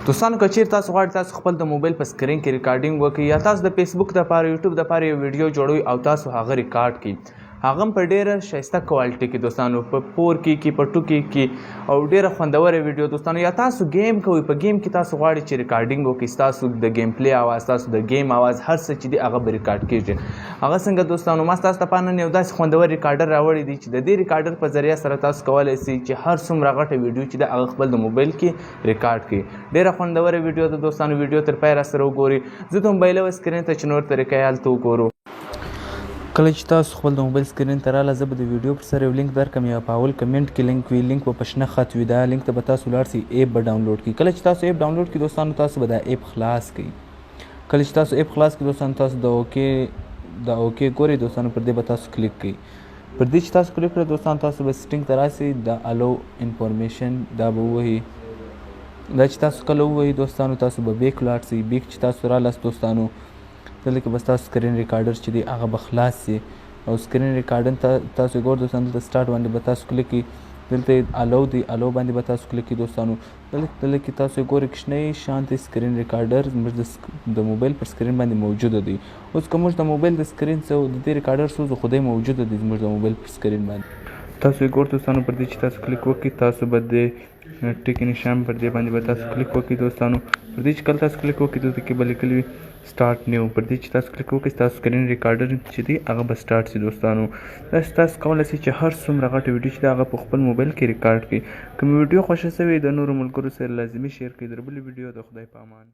دوستانو، که چیرې تاسو غواړئ تاسو خپل د موبایل په سکرین کې ریکارډینګ وکړئ یا تاسو د فیسبوک دپاره، یوټیوب دپاره یو ویډیو جوړوئ او تاسو هغه ریکارډ کړئ، هغه هم په ډیره ښایسته کوالټي کې دوستانو، په 4K کې، په 2K کې او ډیره خوندوره ویډیو دوستانو، یا تاسو game کوئ، په game کې تاسو غواړئ چې ریکارډینګ وکړئ، ستاسو د game play اواز، تاسو د game اواز، هر څه چې دی هغه به ریکارډ کیږي. هغه څنګه دوستانو؟ ما ستاسو لپاره نن یو داسې خوندور ریکارډر راوړی دی چې د دې ریکارډر په ذریعه سره تاسو کولی شئ چې هر څومره غټه ویډیو چې ده هغه خپل د موبایل کې ریکارډ کړئ. ډیره خوندوره ویډیو ده دوستانو، ویډیو تر پایه راسره وګورئ. زه د موبایل او سکرین ته چې نور طریقه یې هلته وګورو. کله چې تاسو خپل د موبایل سکرین ته راله، زه به د ویډیو پر سر یو لینک درکړم یا په اول کمنټ کې لینک وي. لینک به په شنه خط وي. دا لینک ته به تاسو لاړ سئ، app به ډاونلوډ کړئ. کله چې تاسو app ډاونلوډ کړئ دوستانو، تاسو به دا app خلاص کړئ. کله چې تاسو app خلاص کړئ دوستانو، تاسو د okay، دا okay ګورئ دوستانو، پر دې به تاسو کلیک کړئ. پر دې چې تاسو کلیک کړئ دوستانو، تاسو به setting ته راسئ. دا allow information دا به ووهئ. دا چې تاسو کله ووهئ دوستانو، تاسو به back لاړ سئ. back چې تاسو رالاست دوستانو، دلته کې به ستاسو screen recorder چې دی هغه به خلاص سي او screen recorder تاسو ګور دوستانو، دلته start باندې به تاسو کلیک کړئ. دلته allow دی، allow باندې به تاسو کلیک کړئ دوستانو. دلته کې تاسو ګورئ، کوچنی شانتې screen recorder زموږ د موبایل پر سکرین باندې موجوده دی. اوس که موږ د موبایل د سکرین څه د دې ریکارډر سوځو، خو دی موجوده دی زموږ د موبایل پر سکرین باندې. تاسو یې ګور دوستانو، پر دې چې تاسو کلیک وکړئ، تاسو به د ټکي نشان پر دې باندې به تاسو کلیک وکړئ دوستانو. پر دې چې کله تاسو کلیک وکړئ، دلته کې به لیکلي وي start now. پر دې چې تاسو کلیک وکړئ، ستاسو screen recorder چې دی هغه به start شي دوستانو. داسې تاسو کولی شئ چې هر څومره غټه ویډیو چې ده هغه په خپل موبایل کې ریکارډ کړئ. که مې ویډیو خوښه شوې، د نورو ملګرو سره لازمي share کړئ. تر بلې ویډیو د خدای په امان.